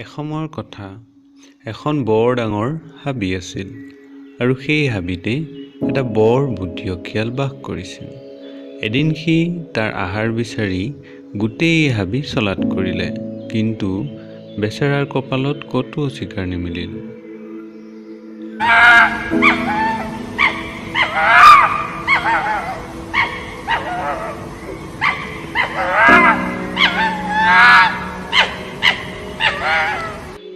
এসময়ৰ কথা, এখন বৰ ডাঙৰ হাবি আছিল আৰু সেই হাবিতে এটা বৰ বুদ্ধিয়ক শিয়াল বাস কৰিছিল। এদিন সি তাৰ আহাৰ বিচাৰি গোটেই হাবি চলাথ কৰিলে, কিন্তু বেচেৰাৰ কপালত ক'তো চিকাৰ নিমিলিল।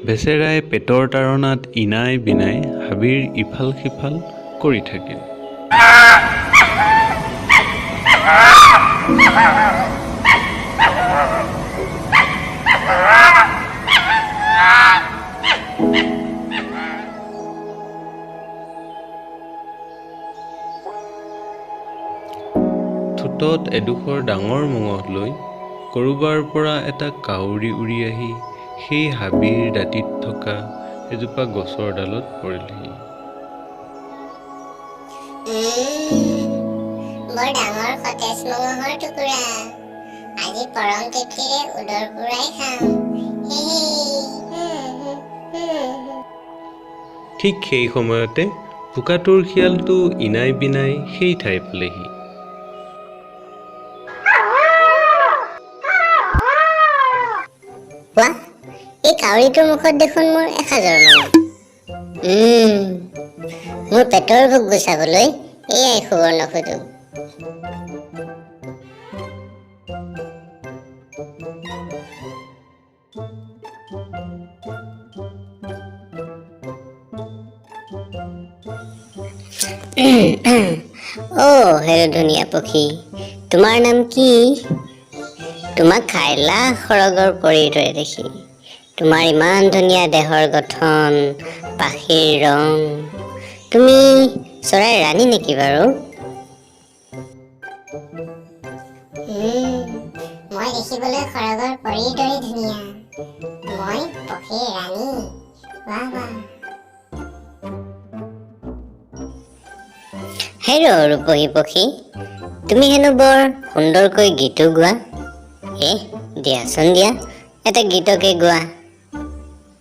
বেচেৰাই পেটৰ তাড়নাত ইনাই বিনাই হাবিৰ ইফাল সিফাল কৰি থাকিল। ঠোঁটত এডোখৰ ডাঙৰ মঙহ লৈ ক'ৰবাৰ পৰা এটা কাউৰী উৰি আহি সেই হাবিৰ দাঁতিত থকা এজোপা গছৰ ডালত পৰিলহি। বৰ ডাঙৰ সতেজ মঙহৰ টুকুৰা, আজি পৰম তৃপ্তিৰে উদৰ পূৰাই খাম। ঠিক সেই সময়তে ভোকাতুৰ শিয়ালটো ইনাই বিনাই সেই ঠাই পালেহি। বাহ, এই কাউৰীটোৰ মুখত দেখোন মোৰ এসাঁজৰ মঙহ। মোৰ পেটৰ ভোক গুচাবলৈ এয়াই সুবৰ্ণ সুযোগ। অ' হেৰ ধুনীয়া পক্ষী, তোমাৰ নাম কি? তোমাক খাই লাখ সৰগৰ পৰীৰ দৰে দেখি। তোমাৰ ইমান ধুনীয়া দেহৰ গঠন, পাখিৰ ৰং, তুমি চৰাইৰ ৰাণী নেকি বাৰু? মই দেখিবলৈ সৰগৰ পৰীৰ দৰে ধুনীয়া, মই পক্ষীৰ ৰাণী। বাহ বাহ। হেৰ ৰূপহী পক্ষী, তুমি হেনো বৰ সুন্দৰকৈ গীতো গোৱা। এ দিয়াচোন দিয়া, এটা গীতকে গোৱা।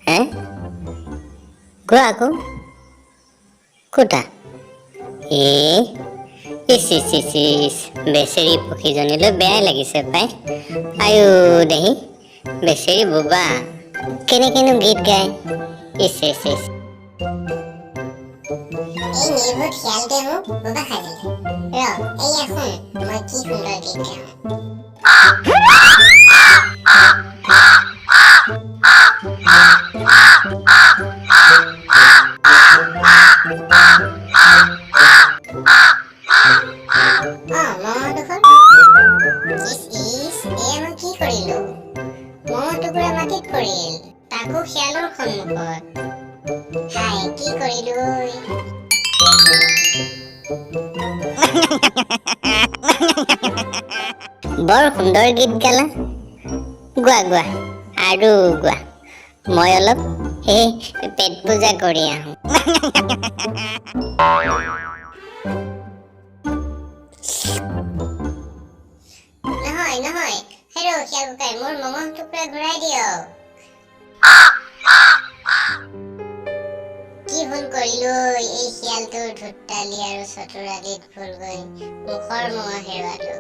হে গোৱা আকৌ, ক'তা? এ ইচ ইচ ইচ ইচ, বেচেৰী পক্ষীজনীলৈ বেয়াই লাগিছে পাই। আয়ো দেহি, বেচেৰী বোবা কেনেকেনো গীত গায়। ইচ ইচ ইচ। এই নিৰ্বোধ শিয়ালটোৱে মোক বোবা সাজিলে। ৰ, এইয়া শুন মই কি সুন্দৰ গীত গাওঁ। অ মঙহ ডোখৰ, ইচ ইচ, এয়া মই কি কৰিলো? মঙহ টুকুৰা মাটিত পৰিল, তাকো শিয়ালৰ সন্মুখত। হায়, কি কৰিলো ঐ? বৰ সুন্দৰ গীত গালা, গোৱা গোৱা আৰু গোৱা। মই অলপ সেই পেট পূজা কৰি আহোঁ। নহয় নহয়, হেৰ' শিয়াল ককাই, মোৰ মঙহ টুকুৰা ঘূৰাই দিয়ক। কি ভুল কৰিলো ঐ? এই শিয়ালটোৰ ধূৰ্তালি আৰু চতুৰালিত ভুল গৈ মুখৰ মঙহ হেৰুৱালো।